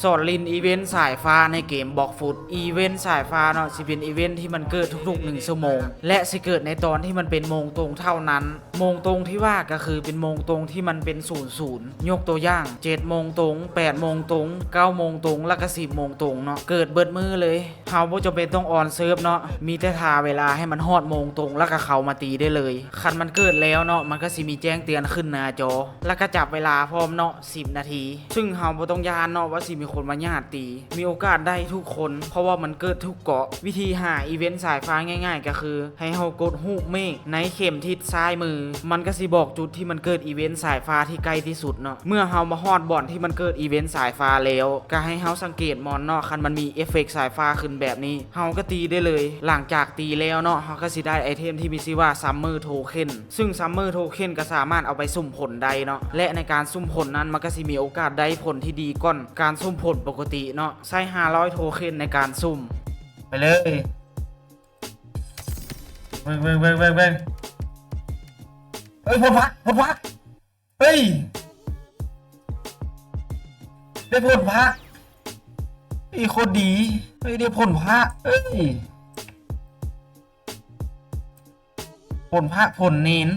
ສອນຫຼິ້ນອີເວັນສາຍຟ້າໃນເກມ Bloxfruit. ອີເວັນສາຍຟ້າເນາະ ຊິເປັນອີເວັນທີ່ມັນເກີດທຸກໆໜຶ່ງຊົ່ວໂມງ ແລະ ຊິເກີດໃນຕອນທີ່ມັນເປັນໂມງຕົງເທົ່ານັ້ນ. ໂມງຕົງທີ່ວ່າກໍຄືເປັນໂມງຕົງທີ່ມັນເປັນສູນສູນ ຍົກຕົວຢ່າງ ເຈັດໂມງຕົງ, ແປດໂມງຕົງ, ເກົ້າໂມງຕົງ ແລ້ວກໍສິບໂມງຕົງເນາະ ເກີດເບິດມື້ເລີຍ. ເຮົາບໍ່ຈຳເປັນຕ້ອງອອນເສີບເນາະ ມີແຕ່ຖ້າເວລາໃຫ້ມັນຮອດໂມງຕົງ ແລ້ວກໍເຂົ້າມາຕີໄດ້ເລີຍ. ຄັນມັນເກີດແລ້ວເນາະ ມັນກໍຊິມີແຈ້ງເຕືອນຂຶ້ນໜ້າຈໍ ແລ້ວກໍຈັບເວລາພ້ອມເນາະ ສິບນາທີ ຊຶ່ງເຮົາບໍ່ຕ້ອງຢ້ານເນາະວ່າຊິມີຄົນມາຍາດຕີ ມີໂອກາດໄດ້ທຸກຄົນ ເພາະວ່າມັນເກີດທຸກເກາະ. ວິທີຫາອີເວັນສາຍຟ້າງ່າຍໆກໍຄື ໃຫ້ເຮົາກົດຮູບເມກໃນເຂັມທິດຊ້າຍມື ມັນກໍຊິບອກຈຸດທີ່ມັນເກີດອີເວັນສາຍຟ້າທີ່ໃກ້ທີ່ສຸດເນາະ. ເມື່ອເຮົາມາຮອດບ່ອນທີ່ມັນເກີດອີເວັນສາຍຟ້າແລ້ວ ກໍໃຫ້ເຮົາສັງເກດມອນເນາະ ຄັນມັນມີເອຟເຟັກສາຍຟ້າຂຶ້ນແບບນີ້ ເຮົາກໍຕີໄດ້ເລີຍ. ຫຼັງຈາກຕີແລ້ວເນາະ ເຮົາກໍຊິໄດ້ໄອເທັມທີ່ມີຊື່ວ່າ Summer Token ຊຶ່ງ Summer Token ກໍສາມາດເອົາໄປສຸ່ມຜົນໄດ້ເນາະ ແລະ ໃນການສຸ່ມຜົນນັ້ນ ມັນກໍຊິມີໂອກາດໄດ້ຜົນທີ່ດີກ່ອນການສຸ່ມຜົນປົກກະຕິເນາະ. ໃຊ້ຫ້າຮ້ອຍໂທເຄັນໃນການສຸ່ມ. ໄປເລີຍ ເບິ່ງ ເບິ່ງ ເບິ່ງ ເບິ່ງ ເບິ່ງ ເຮີ້ຍ ຜົນພະ ຜົນພະ ເຮີ້ຍ ໄດ້ຜົນພະ ອີ ໂຄດດີ ເຮີ້ຍ ໄດ້ຜົນພະ ເຮີ້ຍ ຜົນພະ ຜົນເນນ.